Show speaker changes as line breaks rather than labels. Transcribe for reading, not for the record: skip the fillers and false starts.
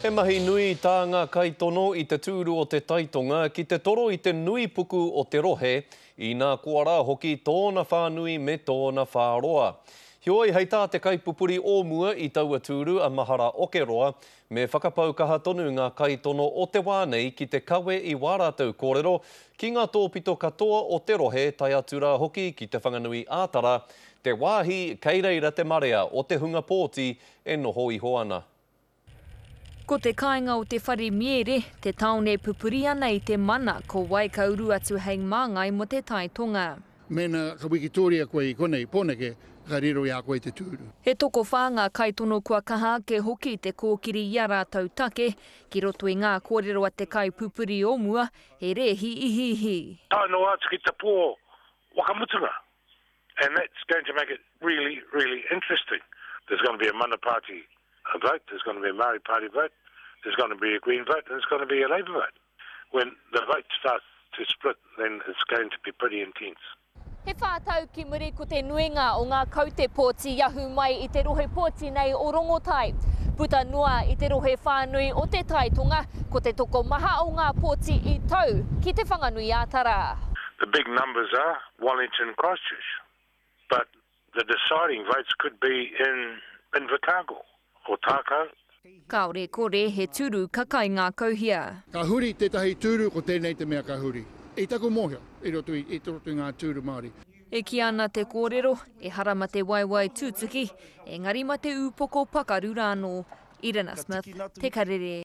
He mahi nui tā ngā kaitono i te tūru o te Taitonga ki te toro i te nui puku o te rohe, inā koa rā hoki tōna whānui me tōna whāroa. Heoi, hei tā te kaipupuri o mua i taua tūru a Mahara Okeroa, me whakapau kaha tonu ngā kaitono o te wā nei ki te kawe i wā rātou kōrero ki ngā tōpito katoa o te rohe tae atu rā hoki ki Te Whanganui-ā-Tara, te wāhi kei reira te marea o te hunga pōti e noho iho ana.
Ko te kāinga o te whare miere, te tāone e pupuri ana i te mana, ko wai ka uru atu hei māngai mō te Tai Tonga.
Mēnā ka wikitōria koe i konei, Pōneke, ka riro i a koe te tūru.
He tokowhā ngā kaitono kua kaha ake hoki te kōkiri i ā rātou take, ki roto i ngā kōrero a te kaipupuri o mua, he rēhi ihiihi.
Tae noa atu ki te pō whakamutunga and that's going to make it really, really interesting. There's going to be a Mana Party vote, there's going to be a Māori Party vote, there's going to be a Green vote and there's going to be a Labour vote. When the vote starts to split, then it's going to be pretty intense.
He whā tau ki muri ko te nuinga o ngā kaute pōti i ahu mai i te rohe pōti nei o Rongotai. Puta noa i te rohe whānui o Te Tai Tonga, ko te tokomaha o ngā pōti i tau ki Te Whanganui-ā-Tara.
The big numbers are Wellington Christchurch but the deciding votes could be in Invercargill or Takau.
Kāore kore he tūru ka kaingākauhia.
Ka huri tētahi tūru, ko tēnei te mea ka huri. I taku mōhio, i roto i, i roto i ngā tūru Māori.
E kī ana te kōrero, ehara ma te waewae tūtuki, engari ma te ūpoko pakaru rānō. Irina Smith, Te Karere.